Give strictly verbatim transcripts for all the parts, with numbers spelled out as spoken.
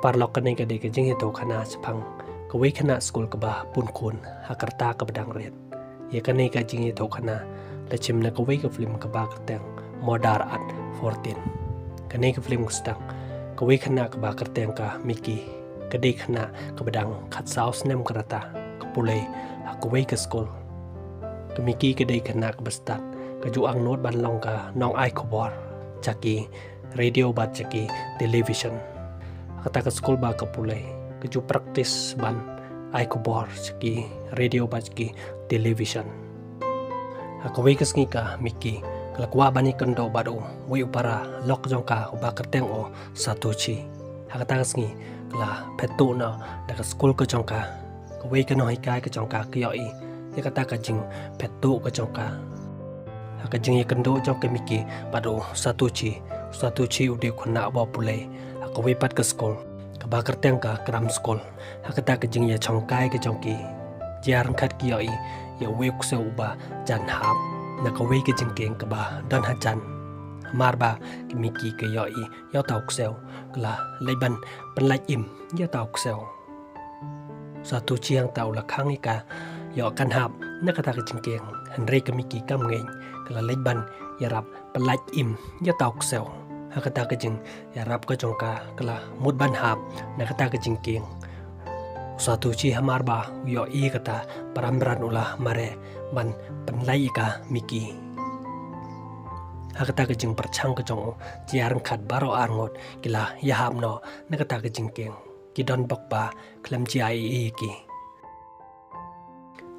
Paralok, kane ka dei ka jingïathuhkhana shaphang kawei khynnah skul kaba pun khun ha ka rta kaba dang rit. Ïa kane ka jingïathuhkhana la shim na kawei ka film kaba kyrteng Modar at fourteen. Kane ka film ka sdang kawei khynnah kaba kyrteng ka Miki, ka dei khynnah kaba dang khatsaw snem ka rta, ka pule ha kawei ka skul. Ka Miki ka dei khynnah kaba stad, ka ju angnud ban long ka nong ai khubor sha ki radio bad sha ki television. Ha kata ka skul ba ka pule, ka ju practice ban ai khubor sha ki radio bad sha ki television. Ha kawei ka sngi ka Miki ka la kwah ban ïakynduh bad uwei u paralok jong ka uba kyrteng u Satoshi. Ha kata ka sngi ka la phet tuh noh na ka skul ka jong ka. Kawei ka nonghikai ka jong ka ka ïohi ïa kata ka jingphet tuh ka jong ka. Ha ka jingïakynduh jong ka Miki bad u Satoshi, u Satoshi u dei u khynnah uba pule ha kawei pat ka skul kaba kyrteng ka Kram Skul. Ha kata ka jingïashongkai ka jong ki, jia ryngkat ki ïohi ïa uwei u ksew uba jan hap na kawei ka jingkieng kaba don hajan. Hamar ba ka Miki ka ïohi ïa uta u ksew, ka la leit ban pynlait im ïa uta u ksew. Satoshi hangta u la khang ïa ka ïoh kan hap na kata ka jingkieng, hynrei ka Miki kam ngeit, ka la leit ban ïarap pynlait im ïa uta u ksew. Ha kata ka jingïarap ka jong ka, ka la mut ban hap na kata ka jingkieng. U Satoshi hamar ba u ïohi kata, param param u la mareh ban pynlait ïa ka Miki. Ha kata ka jingpyrshang ka jong u, jia ryngkat baroh arngut ki la ïahap noh na kata ka jingkieng. Ki don bok ba khlem jia ei ei ïa ki.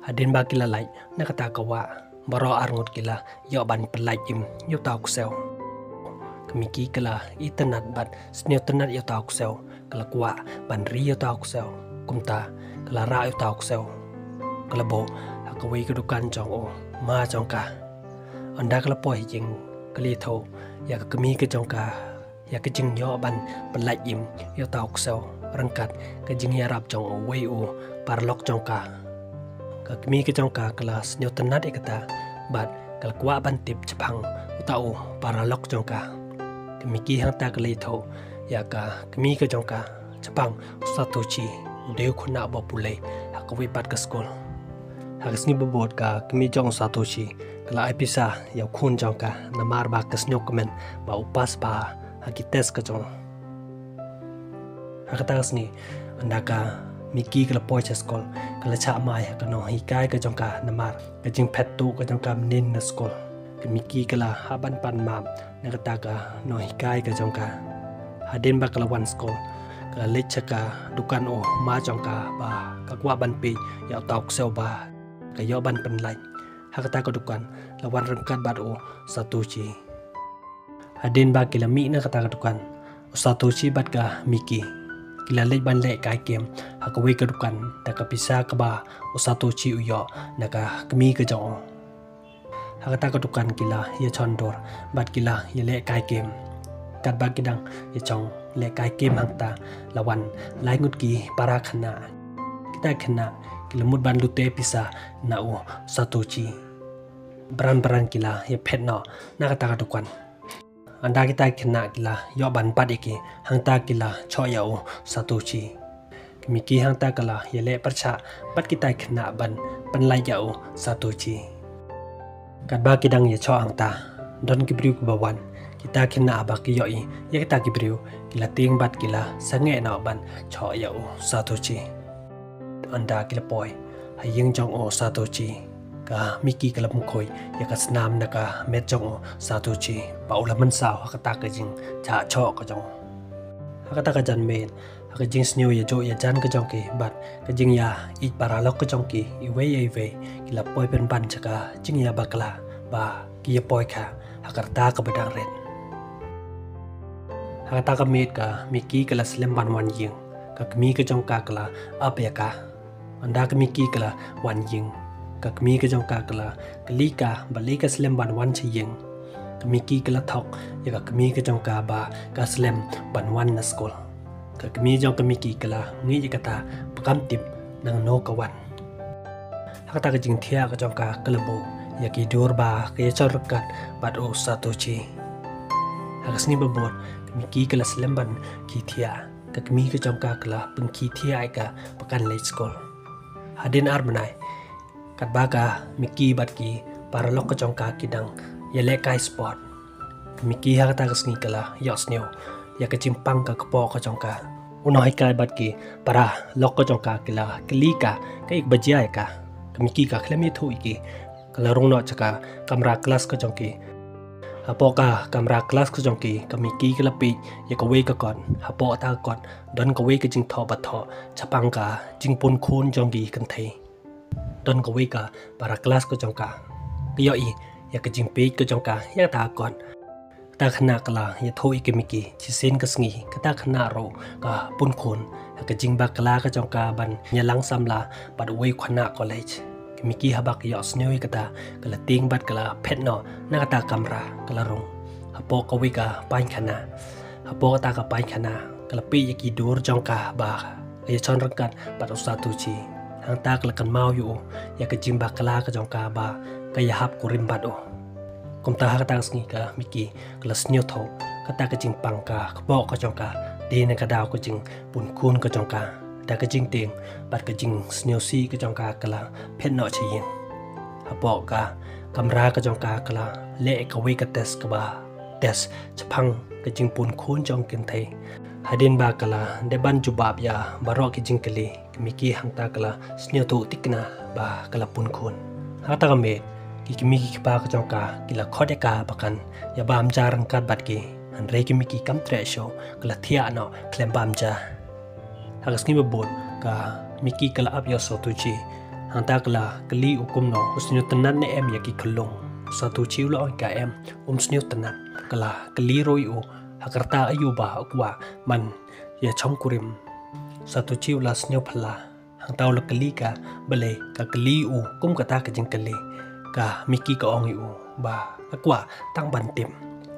Hadien ba ki la lait na kata ka wah, baroh arngut ki la ïoh ban pynlait im ïa uta u ksew. Ka Miki ka la itynnad bad sngewtynnad ïa uta u ksew, ka la kwah ban ri ïa uta u ksew. Kumta ka la rah ïa uta u ksew, ka la buh ha kawei ka dukan jong u ma jong ka. Ynda ka la poi ha ïing, ka la ïathuh ïa ka kmie ka jong ka ïa ka jingïoh ban pynlait im ïa uta u ksew ryngkat ka jingïarap jong uwei u paralok jong ka. Ka kmie ka jong ka ka la sngewtynnad ïa kata bad ka la kwah ban tip shaphang uta u paralok jong ka. Ka Miki hangta ka la ïathuh ïa ka kmie ka jong ka shaphang u Satoshi, u dei u khynnah uba pule ha kawei pat ka skul. Ha ka sngi ba bud ka kmie jong u Satoshi ka la ai pisa ïa u khun jong ka namar ba ka sngewkmen ba u pass bha ha ki test ka jong u. Ha kata ka sngi, ynda ka Miki ka la poi sha skul, ka la shah mai ha ka nonghikai ka jong ka namar ka jingphet tuh ka jong ka mynnin na skul. Ka Miki ka la hap ban pan map na kata ka nonghikai ka jong ka. Hadien ba ka la wan skul, ka la leit sha ka dukan u ma jong ka ba ka kwah ban peit ïa uta u ksew ba ka ïoh ban pynlait. Ha kata ka dukan la wan ryngkat bad u Satoshi. Hadien ba ki la mih na kata ka dukan, u Satoshi bad ka Miki ki la leit ban leh kai kem ha kawei ka dukan da ka pisa kaba u Satoshi u ïoh na ka kmie ka jong u. Ha kata ka dukan ki la ïashon dur bad ki la ïaleh kai kem. Katba ki dang ïashong leh kai kem hangta, la wan lai ngut ki para khynnah. Kita khynnah ki la mut ban lute pisa na u Satoshi. Bran bran ki la ïaphet noh na kata ka dukan. Ynda kita khynnah ki la ïoh ban bat ïa ki, hangta ki la shoh ïa u Satoshi. Ka Miki hangta ka la ïaleh pyrshah bad kita khynnah ban pynlait ïa u Satoshi. Katba ki dang ïashoh hangta, don ki briew kiba wan. Kita khynnah haba ki ïohi ïa kita ki briew, ki la tieng bad ki la sangeh noh ban shoh ïa u Satoshi. Ynda ki la poi ha ïing jong u Satoshi, ka Miki ka la pynkhuid ïa ka snam na ka met jong u Satoshi ba u la mynsaw ha kata ka jingjah shoh ka jong u. Ha kata ka janmiet, ha ka jingsniew ïajuh ïajan ka jong ki bad ka jingïaieit paralok ka jong ki iwei ïa iwei, ki la poi pynban sha ka jingïabakla ba ki ïapoi kha ha ka rta kaba dang rit. Ha kata ka miet ka Miki ka la slem ban wan ïing. Ka kmie ka jong ka ka la ap ïa ka. Ynda ka Miki ka la wan ïing, ka kmie ka jong ka ka la kylli ka balei ka slem ban wan sha ïing. Ka Miki ka la thok ïa ka kmie ka jong ka ba ka slem ban wan na skul. Ka kmie jong ka Miki ka la ngeit ïa kata ba kam tip nangno ka wan. Ha kata ka jingthiah ka jong ka ka la buh ïa ki dur ba ka ïashon ryngkat bad u Satoshi. Ha ka sngi ba bud ka Miki ka la slem ban khie thiah. Ka kmie ka jong ka ka la pynkhiah ïa ka ba kan leit skul. Hadien ar bnai, katba ka Miki bad ki paralok ka jong ka ki dang ïalehkai sport, ka Miki ha kata ka sngi ka la ïohsngew ïa ka jingpang ka kpoh ka jong ka. U nonghikai bad ki paralok ka jong ka ki la kylli ka kaei kaba jia ïa ka. Ka Miki ka khlem ïathuh ïa ki, ka la rung noh sha ka kamra klas ka jong ki. Hapoh ka kamra klas ka jong ki, ka Miki ka la peit ïa kawei ka kot. Hapoh kata ka kot don kawei ka jingthoh ba thoh shaphang ka jingpunkhun jong ki kynthei. Don kawei ka para klas ka jong ka ka ïohi ïa ka jingpeit ka jong ka ïa kata ka kot. Kata ka khynnah ka la ïathuh ïa ka Miki, shisien ka sngi kata ka khynnah ruh ka punkhun ha ka jingbakla ka jong ka ban ïalang samla bad uwei u khynnah college. Ka Miki haba ka ïohsngew ïa kata, ka la tieng bad ka la phet noh na kata ka kamra, ka la rung hapoh kawei ka painkhana. Hapoh kata ka painkhana ka la peit ïa ki dur jong ka ba ka ïashon ryngkat bad u Satoshi. Hangta ka la kynmaw ïa u, ïa ka jingbakla ka jong ka ba ka ïahap kurim bad u. Kumta ha kata ka sngi ka Miki ka la sngewthuh kata ka jingpang ka kpoh ka jong ka dei na ka daw ka jingpunkhun ka jong ka. Da ka jingtieng bad ka jingsngewsih ka jong ka ka la phet noh sha ïing. Hapoh ka kamra ka jong ka ka la leh kawei ka test kaba test shaphang ka jingpunkhun jong ki kynthei. Hadien ba ka la dep ban jubab ïa baroh ki jingkylli, ka Miki hangta ka la sngewthuh thikna ba ka la punkhun. Ha kata ka miet ki kmie ki kpa ka jong ka ki la khot ïa ka ba kan ïa bam ja ryngkat bad ki. Hynrei ka Miki kam treh shuh, ka la thiah noh khlem bam ja. Ha ka sngi ba bud ka Miki ka la ap ïa u Satoshi. Hangta ka la kylli u kumno, u sngewtynnat ne em ïa ki khyllung. U Satoshi u la ong ïa ka em, um sngewtynnat. Ka la kylli ruh ïa u ha ka rta aïu ba u kwah ban ïashong kurim. U Satoshi u la sngewphylla. Hangta u la kylli ka balei ka kylli u kum kata ka jingkylli. Ka Miki ka ong ïa u ba ka kwah tang ban tip.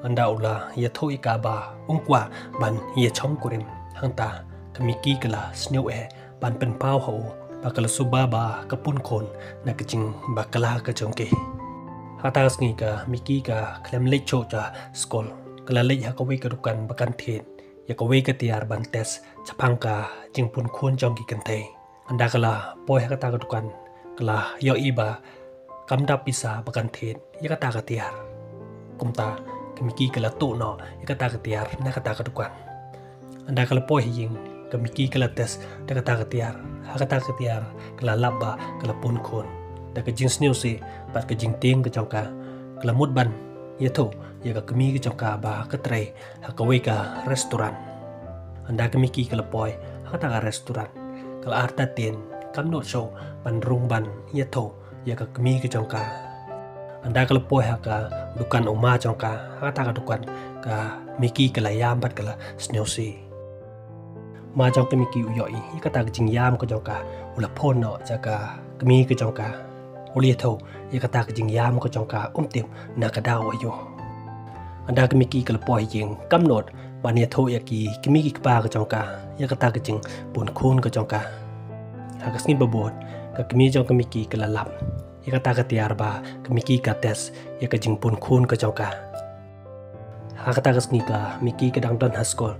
Ynda u la ïathuh ïa ka ba um kwah ban ïashong kurim, hangta ka Miki ka la sngewbha ban pynpaw ha u ba ka la suba ba ka punkhun na ka jingbakla ka jong ki. Ha kata ka sngi ka Miki ka khlem leit shuh sha skul, ka la leit ha kawei ka dukan ba kan thied ïa kawei ka tiar ban test shaphang ka jingpunkhun jong ki kynthei. Ynda ka la poi ha kata ka dukan, ka la ïohi ba kam dap pisa ba kan thied ïa kata ka tiar. Kumta ka Miki ka la tuh noh ïa kata ka tiar na kata ka dukan. Ynda ka la poi ha ïing, ka Miki ka la test da kata ka tiar. Ha kata ka tiar ka la lap ba ka la punkhun. Da ka jingsngewsih bad ka jingtieng ka jong ka, ka la mut ban ïathuh ïa ka kmie ka jong ka ba ka trei ha kawei ka restaurant. Ynda ka Miki ka la poi ha kata ka restaurant, ka la artatien, kam nud shuh ban rung ban ïathuh ïa ka kmie ka jong ka. Ynda ka la poi ha ka dukan u ma jong ka, ha kata ka dukan ka Miki ka la ïam bad ka la sngewsih. Ma jong ka Miki u ïohi ïa kata ka jingïam ka jong ka, u la phone noh sha ka kmie ka jong ka. U la ïathuh ïa kata ka jingïam ka jong ka, um tip na ka daw aïu. Ynda ka Miki ka la poi ha ïing, kam nud ban ïathuh ïa ki kmie ki kpa ka jong ka ïa kata ka jingpunkhun ka jong ka. Ha ka sngi ba bud ka kmie jong ka Miki ka la lap ïa kata ka tiar ba ka Miki ka test ïa ka jingpunkhun ka jong ka. Ha kata ka sngi ka Miki ka dang don ha skul,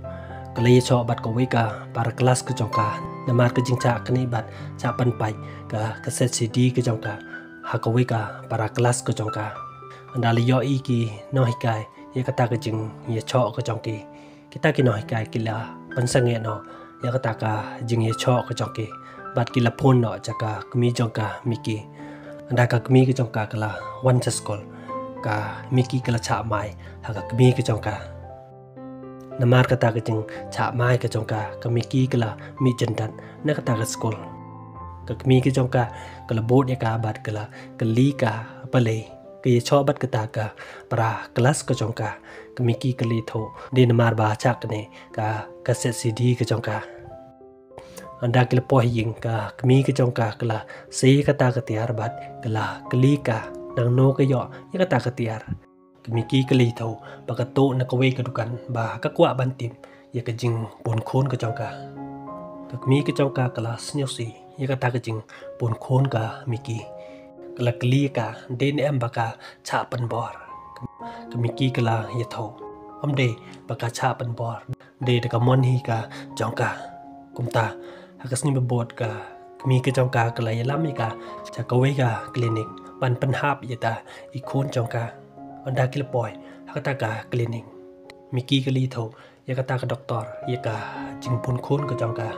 ka la ïashoh bad kawei ka para klas ka jong ka namar ka jingshah knieh bad shah pynpait ka kaset C D ka jong ka ha kawei ka para klas ka jong ka. Ynda la ïohi ki nonghikai ïa kata ka jingïashoh ka jong ki, kita ki nonghikai ki la pynsangeh noh ïa kata ka jingïashoh ka jong ki bad ki la phone noh sha ka kmie jong ka Miki. Ynda ka kmie ka jong ka ka la wan sha skul, ka Miki ka la shah mai ha ka kmie ka jong ka. Namar kata ka jingshah mai ka jong ka, ka Miki ka la mih jyndat na kata ka skul. Ka kmie ka jong ka ka la bud ïa ka bad ka la kylli ka balei ka ïashoh bad kata ka para klas ka jong ka. Ka Miki ka la ïathuh dei namar ba shah knieh ka kaset C D ka jong ka. Ynda ki la poi ha ïing, ka kmie ka jong ka ka la sei kata ka tiar bad ka la kylli ka naano ka ïoh ïa kata ka tiar. Ka Miki ka la ïathuh ba ka tuh na kawei ka dukan ba ka kwah ban tip ïa ka jingpunkhun ka jong ka. Ka kmie ka jong ka ka la sngewsih ïa kata ka jingpunkhun ka Miki. Ka la kylli ka dei ne em ba ka shah pynbor. Ka Miki ka la ïathuh Ym dei ba ka shah pynbor, dei da ka mon hi ka jong ka. Kumta ha ka sngi ba bud ka kmie ka jong ka ka la ïalam ïa ka sha kawei ka klinik ban pynhap ïa ita i khun jong ka. Ynda ki la poi ha kata ka klinik, Miki ka la ïathuh ïa kata ka doktor ïa ka jingpun khun ka jong ka.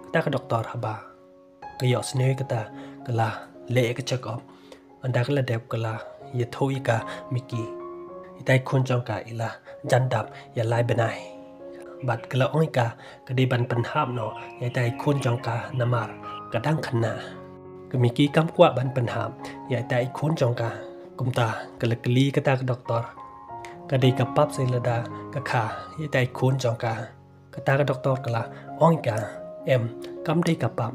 Kata ka doktor haba ka ïohsngew ïa kata, ka la leh ïa ka check up. Ynda ka la dep, ka la ïathuh ïa ka Miki, ita i khun jong ka i la jan dap ïa lai bnai. Bad ka la ong ïa ka, ka dei ban pynhap noh ïa ita i khun jong ka namar ka dang khynnah. Ka Miki kam kwah ban pynhap ïa ita i khun jong ka. Kumta ka la kylli kata ka doktor, ka dei ka pap se lada ka kha ïa ita i khun jong ka. Kata ka doktor ka la ong ïa ka, em, kam dei ka pap.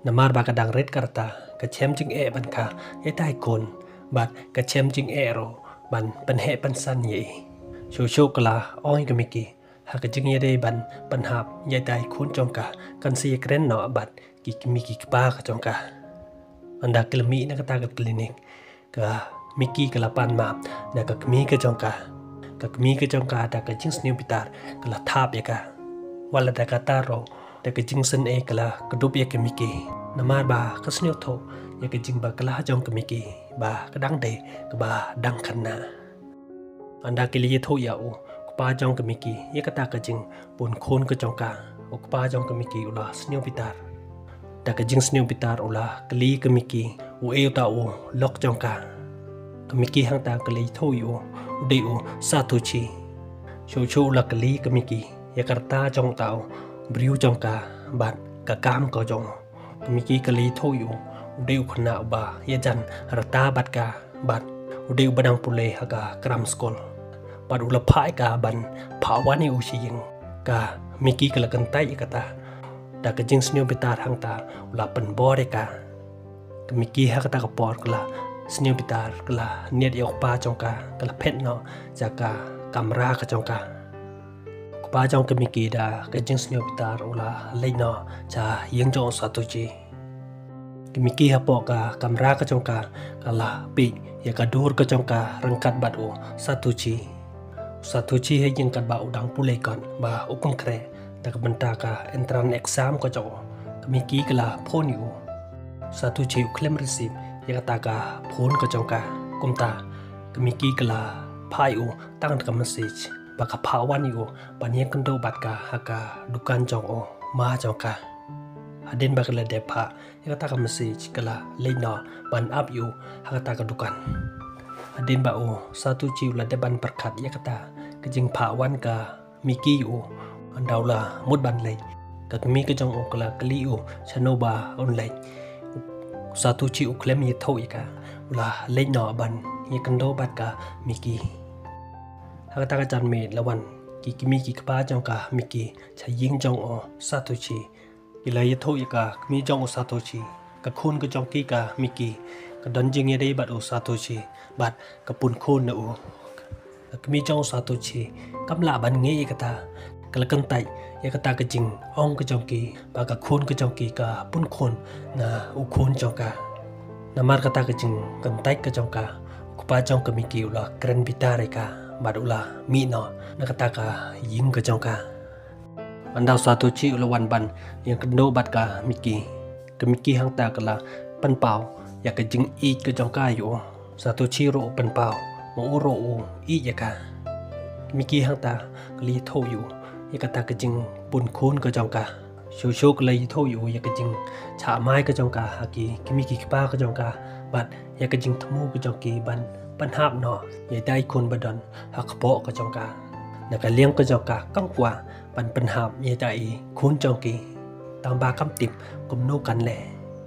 Namar ba ka dang rit ka rta, ka shem jingeh ban kha ïa ita i khun, bad ka shem jingeh ruh ban pynheh pynsan ïa i. Shuh shuh ka la ong ïa ka Miki, ha ka jingïadei ban pynhap ïa ita i khun jong ka, kan sa ïakren noh bad ki kmie ki kpa ka jong ka. Ynda ki la mih na kata ka klinik, ka Miki ka la pan map na ka kmie ka jong ka. Ka kmie ka jong ka da ka jingsniew bitar ka la thap ïa ka. Wat la da kata ruh, da ka jingsngew ka la kdup ïa ka Miki. Namar ba ka sngewthuh ïa ka jingbakhraw jong ka Miki ba ka dang dei kaba dang khynnah. Ynda ki la ïathuh ïa u kpa jong ka Miki ïa kata ka jingpun khun ka jong ka, u kpa jong ka Miki u la sniew bitar. Da ka jingsniew bitar u la kylli ka Miki, u ei uta u lok jong ka. Ka Miki hangta ka la ïathuh ïa u, u dei u Satoshi. Shuh shuh u la kylli ka Miki ïa ka rta jong uta u briew jong ka bad ka kam ka jong u. Ka Miki ka la ïathuh ïa u, u dei u khynnah uba ïajan rta bad ka, bad u dei uba dang pule ha ka kram skul. Bad u la phah ïa ka ban phah wan ïa u sha ïing. Ka Miki ka la kyntait ïa kata. Da ka jingsniew bitar hangta u la pynbor ïa ka. Ka Miki ha kata ka por ka la sniew bitar, ka la niad ïa u kpa jong ka, ka la phet noh sha ka kamra ka jong ka. U kpa jong ka Miki da ka jingsniew bitar u la leit noh sha ïing jong u Satoshi. Ka Miki hapoh ka kamra ka jong ka, ka la peit ïa ka dur ka jong ka ryngkat bad u Satoshi. U Satoshi ha ïing katba u dang pule kot ba u pynkhreh da ka bynta ka entrance exam ka jong u. Ka Miki ka la phone ïa u. U Satoshi u khlem receive ïa kata ka phone ka jong ka. Kumta ka Miki ka la phah ïa u tang da ka message ba ka phah wan ïa u ban ïakynduh bad ka ha ka dukan jong u ma jong ka. Hadien ba ka la dep phah ïa kata ka message, ka la leit noh ban ap ïa u ha kata ka dukan. Hadien ba u Satoshi u la dep ban pyrkhat ïa kata ka jingphah wan ka Miki ïa u, ynda u la mut ban leit, ka kmie ka jong u ka la kylli u shano ba un leit. U Satoshi u khlem ïathuh ïa ka, u la leit noh ban ïakynduh bad ka Miki. Ha kata ka janmiet la wan ki kmie ki kpa jong ka Miki sha ïing jong u Satoshi. Ki la ïathuh ïa ka kmie jong u Satoshi, ka khun ka jong ki ka Miki ka don jingïadei bad u Satoshi bad ka pun khun na u. Ka kmie jong u Satoshi kam lah ban ngeit ïa kata, ka la kyntait ïa kata ka jingong ka jong ki ba ka khun ka jong ki ka pun khun na u khun jong ka. Namar kata ka jingkyntait ka jong ka, u kpa jong ka Miki u la kren bitar ïa ka bad u la mih noh na kata ka ïing ka jong ka. Ynda u Satoshi u la wan ban ïakynduh bad ka Miki, ka Miki hangta ka la pynpaw ïa ka jingïeit ka jong ka ïa u. Satoshi ruh u pynpaw ma u ruh u ïeit ïa ka. Ka Miki hangta ka la ïathuh ïa u ïa kata ka jingpun khun ka jong ka. Shuh shuh ka la ïathuh ïa u ïa ka jingshah mai ka jong ka ha ki kmie ki kpa ka jong ka bad ïa ka jingthmu ka jong ki ban pynhap noh ïa ita i khun ba don ha kpoh ka jong ka. Na ka liang ka jong ka kam kwah ban pynhap ïa ita i khun jong ki. Tang ba kam tip kumno kan leh.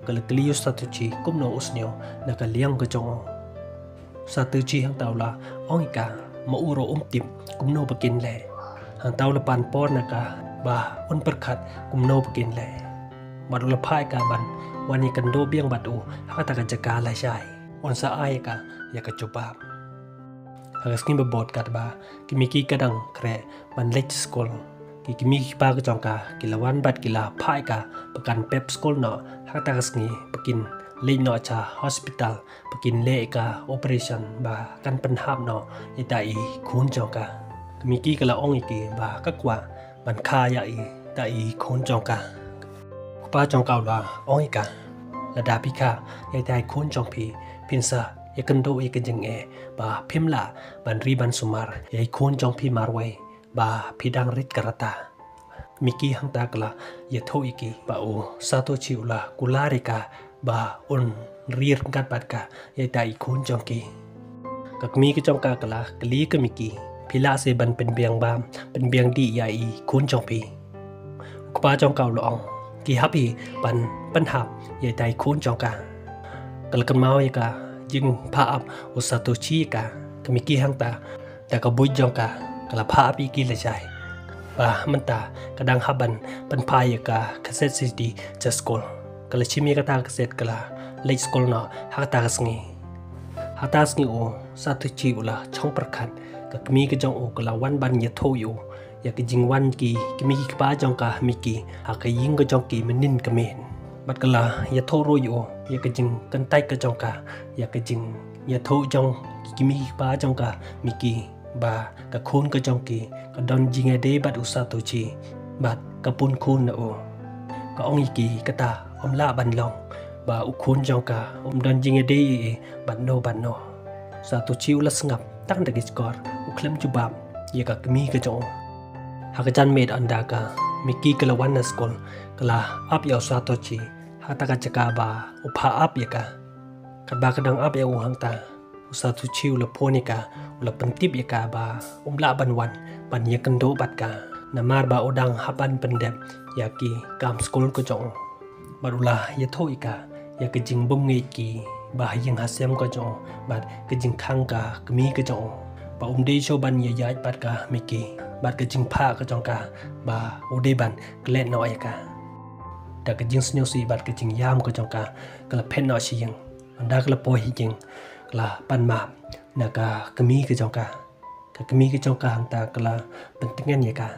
Ka la kylli ïa u Satoshi kumno u sniew na ka liang ka jong u. U Satoshi hangta u la ong ïa ka ma u ruh um tip kumno ba kin leh. Hangta u la pan por na ka ba un pyrkhat kumno ba kin leh. Bad u la phah ïa ka ban wan ïakynduh biang bad u ha kata ka jaka lashai. Un sa ai ïa ka ïa ka jubab. Ha ka sngi ba bud katba ka Miki ka dang khreh ban leit skul, ki kmie ki kpa ka jong ka ki la wan bad ki la phah ïa ka ba kan pep skul noh ha kata ka sngi, ba kin leit noh sha hospital ba kin leh ïa ka operation ba kan pynhap noh ïa ita i khun jong ka. Miki ka la ong ïa ki ba ka kwah ban kha ïa i, da i khun jong ka. Kpa jong ka u la ong ïa ka, lada phi kha ïa i khun jong phi, phin sa ïakynduh ïa ka jingeh ba phim lah ban ri ban sumar ïa i khun jong phi marwei ba phi dang rit ka rta. Miki hangta ka la ïathuh ïa ki ba u Satoshi u la kular ïa ka ba un ri ryngkat bad ka ïa i khun jong ki. Ka kmie ka jong ka ka la kylli ka Miki, phi lah se ban pynbiang bam, pynbiang dih ïa i khun jong phi? U kpa jong ka u la ong, ki hap hi ban pynhap ïa i khun jong ka. Ka la kynmaw ïa ka jingphah ap u Satoshi ïa ka. Ka Miki hangta da ka buit jong ka ka la phah ap ïa ki lashai. Ba mynta ka dang hap ban pynphai ïa ka cassette C D sha skul. Ka la shim ïa kata ka cassette, ka la leit skul noh ha kata ka sngi. Ha kata ka sngi u Satoshi u la shong pyrkhat, ka kmie ka jong u ka la wan ban ïathuh ïa u ïa ka jingwan ki kmie ki kpa jong ka Miki ha ka ïing ka jong ki mynnin ka miet. Bad ka la ïathuh ruh ïa u ïa ka jingkyntait ka jong ka, ïa ka jingïathuh jong ki kmie ki kpa jong ka Miki ba ka khun ka jong ki ka don jingïadei bad u Satoshi bad ka pun khun na u. Ka ong ïa ki kata ym lah ban long ba u khun jong ka um don jingïadei ei ei bad no bad no. Satoshi u la sngap tang da ki shkor, u khlem jubab ïa ka kmie ka jong u. Ha ka janmiet ynda ka Miki ka la wan na skul, ka la ap ïa u Satoshi ha kata ka jaka ba u phah ap ïa ka. Katba ka dang ap ïa u hangta, u Satoshi u la phone ïa ka, u la pyntip ïa ka ba um lah ban wan ban ïakynduh bad ka, namar ba u dang hap ban pyndep ïa ki kam skul ka jong u. Bad u la ïathuh ïa ka ïa ka jingbymngeit ki ba ha ïing ha sem ka jong u bad ka jingkhang ka kmie ka jong u, ba um dei shuh ban ïaid bad ka Miki, bad ka jingphah ka jong ka ba u dei ban klet noh ïa ka. Da ka jingsngewsih bad ka jingïam ka jong ka, ka la phet noh sha ïing. Ynda ka la poi ha ïing, ka la pan map na ka kmie ka jong ka. Ka kmie ka jong ka hangta ka la pyntngen ïa ka.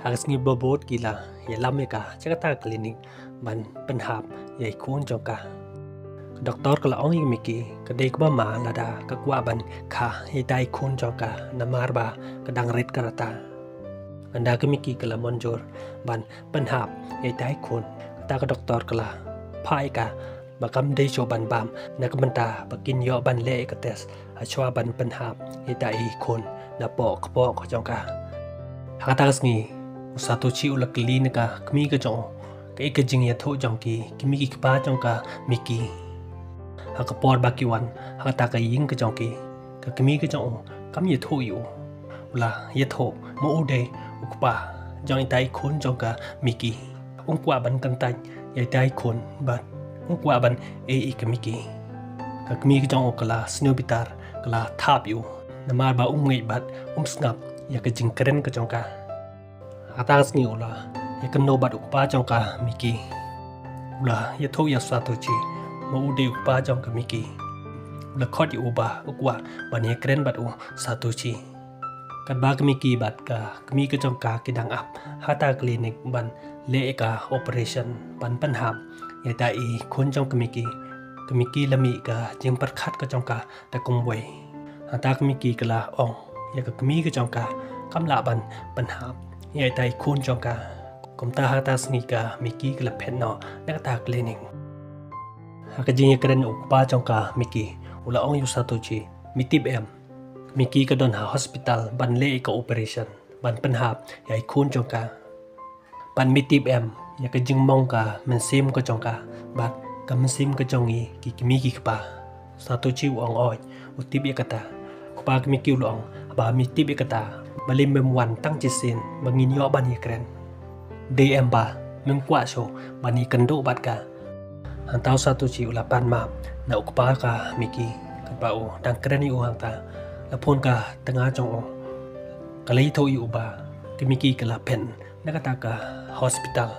Ha ka sngi ba bud ki la ïalam ïa ka sha kata ka klinik ban pynhap ïa i khun jong ka. Ka doktor ka la ong ïa ka Miki, ka dei kaba ma lada ka kwah ban kha ïa i khun jong ka, namar ba ka dang rit ka rta. Ynda ka Miki ka la mynjur ban pynhap ïa i khun, kata ka doktor ka la phah ïa ka ba kam dei shuh ban bam na ka bynta ba kin ïoh ban leh ïa ka test ha shuwa ban pynhap ïa i khun na poh kpoh ka jong ka. Ha kata ka sngi u Satoshi u la kylli na ka kmie ka jong u kaei ka jingïathuh jong ki kmie ki kpa jong ka Miki. Ha ka por ba ki wan ha kata ka ïing ka jong ki, ka kmie ka jong u kam ïathuh ïa u. U la ïathuh ma u dei u kpa jong i khun jong ka Miki. Um kwah ban kyntait ïa i khun bad um kwah ban ïeit ïa ka Miki. Ka kmie ka jong u ka la sngew bitar, ka la thap ïa u namar ba um ngeit bad um sngap ïa ka jingkren ka jong ka. Ha kata ka sngi u la ïakynduh bad u kpa jong ka Miki. U la ïathuh ïa u Satoshi ma u dei u kpa jong ka Miki. U la khot ïa u ba u kwah ban ïakren bad u Satoshi. Katba ka Miki bad ka kmie ka jong ka ki dang ap ha kata ka klinik ban leh ïa ka operation ban pynhap ïa i khun jong ka Miki, ka Miki la mih ka jingpyrkhat ka jong ka da kumwei. Hangta ka Miki ka la ong ïa ka kmie ka jong ka kam lah ban pynhap ïa i khun jong ka. Kumta ha kata ka sngi ka Miki ka la phet noh na kata ka klinik. Ha ka jingïakren u kpa jong ka Miki u la ong ïa u Satoshi, me tip em, Miki ka don ha hospital ban leh ïa ka operation ban pynhap ïa i khun jong ka. Bad me tip em ïa ka jingmong ka mynsiem ka jong ka bad ka mynsiem ka jong ngi ki kmie ki kpa? Satoshi u ong, oi, u tip ïa kata. Kpa ka Miki u la ong, ba me tip ïa kata, balei mem wan tang shisien ba ngin ïoh ban ïakren? Dei em ba mem kwah shuh ban ïakynduh bad ka? Hangta u Satoshi u la pan map na u kpa ka Miki. Katba u dang kren ïa u hangta, la phone ka tnga jong u. Ka la ïathuh ïa u ba ka Miki ka la phet na kata ka hospital.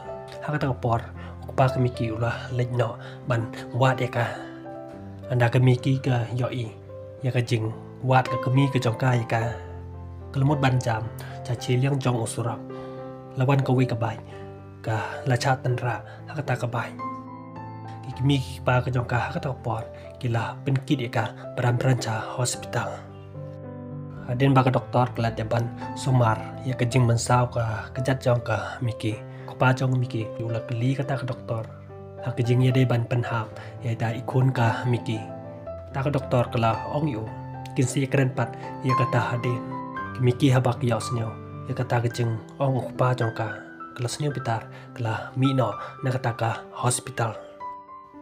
Ha kata ka por u kpa ka Miki u la leit noh ban wad ïa ka. Ynda ka Miki ka ïohi ïa ka jingwad ka kmie ka jong ka ïa ka, ka la mut ban jam sha shiliang jong u surok. La wan kawei ka bike, ka la shah tynrah ha kata ka bike. Ki kmie ki kpa ka jong ka ha kata ka por ki la pynkit ïa ka bran bran sha hospital. Hadien ba ka doktor ka la dep ban sumar ïa ka jingmynsaw ka kjat jong ka Mickey, u kpa jong ka Mickey u la kylli kata ka doktor ha ka jingïadei ban pynhap ïa ita i khun ka Mickey. Kata ka doktor ka la ong ïa u, kin sa ïakren pat ïa kata hadien. Ka Mickey haba ka ïohsngew ïa kata ka jingong u kpa jong ka, ka la sngewbitar, ka la mih noh na kata ka hospital.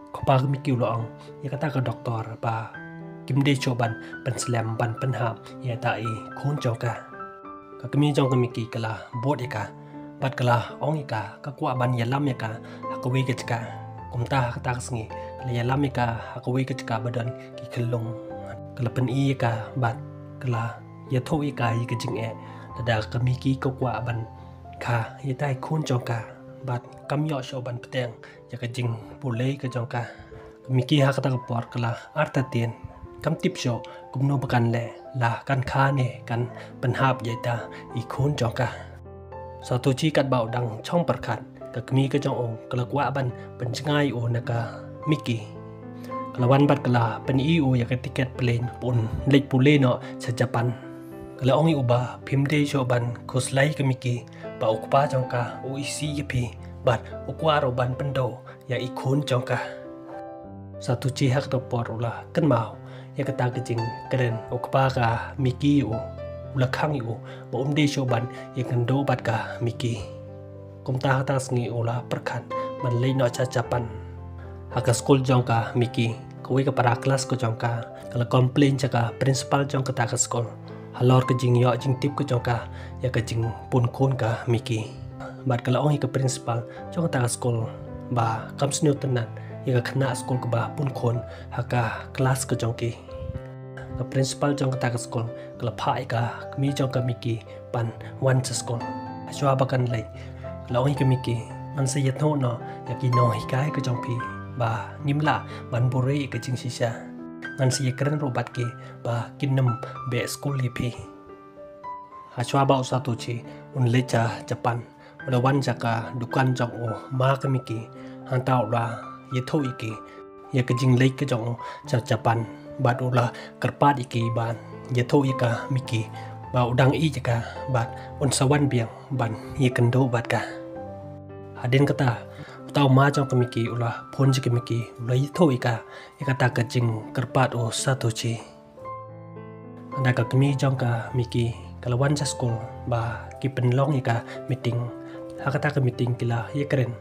U kpa ka Mickey u la ong ïa kata ka doktor ba kim dei shuh ban pynslem ban pynhap ïa ita i khun jong ka. Ka kmie jong ka Mickey ka la bud ïa ka bad ka la ong ïa ka, ka kwah ban ïalam ïa ka ha kawei ka jaka. Kumta ha kata ka sngi ka la ïalam ïa ka ha kawei ka jaka ba don ki khyllung. Ka la pyni ïa ka bad ka la ïathuh ïa ka ïa ka jingeh, lada ka Mickey ka kwah ban kha ïa ita i khun jong ka bad kam ïoh shuh ban bteng ïa ka jingpule ka jong ka. Ka Mickey ha kata ka por ka la artatien, kam tip shuh kumno ba kan leh, la kan kha ne kan pynhap ïa ita i khun jong ka. Satoshi katba u dang shong pyrkhat, ka kmie ka jong u ka la kwah ban pynjngai u na ka Mickey. Ka la wan bad ka la pyni u ïa ka tiket plane ba un leit pule noh sha Japan. Ka la ong ïa u ba phim dei shuh ban khuslai ka Mickey, ba u kpa jong ka u isih ïa phi bad u kwah ruh ban pyndoh ïa i khun jong ka. Satoshi ha kata ka por u la kynmaw ïa kata ka jingkren u kpa ka Mickey ïa u, u la khang ïa u ba um dei shuh ban ïakynduh bad ka Mickey. Kumta ha kata ka sngi u la pyrkhat ban leit noh sha Japan. Ha ka skul jong ka Mickey, kawei ka para klas ka jong ka ka la complain sha ka principal jong kata ka skul halor ka jingïoh jingtip ka jong ka ïa ka jingpun khun ka Mickey. Bad ka la ong ïa ka principal jong kata ka skul ba kam sngewtynnat ïa ka khynnah skul kaba pun khun ha ka klas ka jong ki. Ka principal jong kata ka skul ka la phah ïa ka kmie jong ka Mickey ban wan sha skul. Hashwa ba kan leit, ka la ong ïa ka Mickey, ngan sa ïathuh noh ïa ki nonghikai ka jong phi ba ngim lah ban buhrieh ïa ka jingshisha. Ngan sa ïakren ruh bad ki ba kin ym beh skul ïa phi. Hashwa ba u Satoshi un leit sha Japan, u la wan sha ka dukan jong u ma ka Mickey, hangta u la ïathuh ïa ki ïa ka jingleit ka jong u sha Japan bad u la kyrpad ïa ki ban ïathuh ïa ka Mickey ba u dang ïeit ïa ka bad un sa wan biang ban ïakynduh bad ka. Hadien kata, uta u ma jong ka Mickey u la phone sha ka Mickey, u la ïathuh ïa ka ïa kata ka jingkyrpad u Satoshi. Hynda ka kmie jong ka Mickey ka la wan sha skul ba ki pynlong ïa ka meeting. Ha kata ka meeting ki la ïakren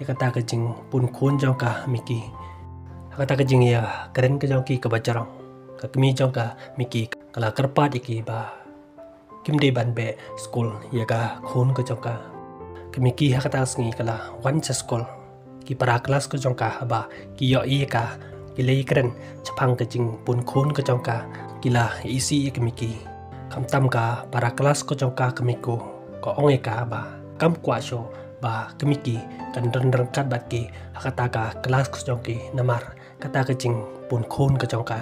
ïa kata ka jingpun khun jong ka Mickey. Ha kata ka jingïakren ka jong ki kaba jrong, ka kmie jong ka Mickey ka la kyrpad ïa ki ba kim dei ban beh skul ïa ka khun ka jong ka. Ka Mickey ha kata ka sngi ka la wan sha skul. Ki para klas ka jong ka haba ki ïohi ïa ka, ki la ïakren shaphang ka jingpun khun ka jong ka, ki la isih ïa ka Mickey. Khamtam ka para klas ka jong ka, ka Miko, ka ong ïa ka ba kam kwah shuh ba ka Mickey kan don ryngkat bad ki ha kata ka klas ka jong ki namar kata ka jingpun khun ka jong ka.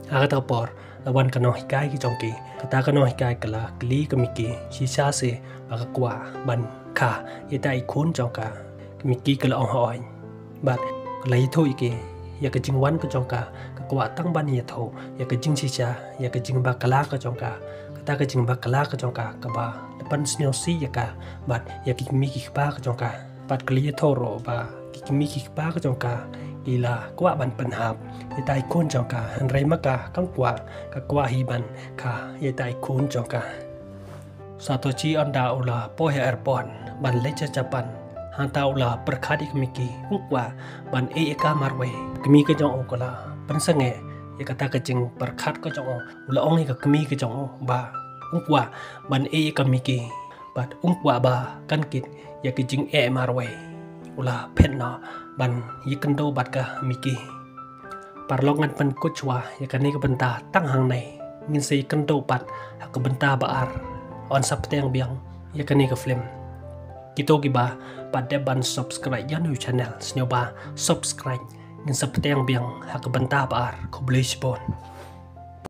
Ha kata ka por la wan ka nonghikai ka jong ki. Kata ka nonghikai ka la kylli ka Mickey shisha se ba ka kwah ban kha ïa ita i khun jong ka. Ka Mickey ka la ong hooid bad ka la ïathuh ïa ki ïa ka jingwan ka jong ka, ka kwah tang ban ïathuh ïa ka jingshisha, ïa ka jingbakla ka jong ka. Kata ka jingbakla ka jong ka kaba la pynsngewsih ïa ka bad ïa ki kmie ki kpa ka jong ka. Bad ka la ïathuh ruh ba ki kmie ki kpa ka jong ka ki la kwah ban pynhap ïa ita i khun jong ka, hynrei ma ka kam kwah, ka kwah hi ban kha ïa ita i khun jong ka. Satoshi ynda u la poi ha airport ban leit sha Japan, hangta u la pyrkhat ïa ka Mickey, u kwah ban ïeh ïa ka marwei. Ka kmie ka jong u ka la pynsangeh ïa kata ka jingpyrkhat ka jong u, u la ong ïa ka kmie ka jong u ba u kwah ban ïeh ïa ka Mickey bad u kwah ba kan kit ïa ka jingeh marwei. U la phet noh ban ïakynduh bad ka Mickey. Paralok, ngan pynkut shuwa ïa kane ka bynta tang hangne. Ngin sa ïakynduh pat ha ka bynta ba ar. Yn sa bteng biang ïa kane ka film. Kito kiba pat dep ban subscribe ïa u channel, sngewbha subscribe. Ngin sa bteng biang ha ka bynta ba ar. Khublei shibun.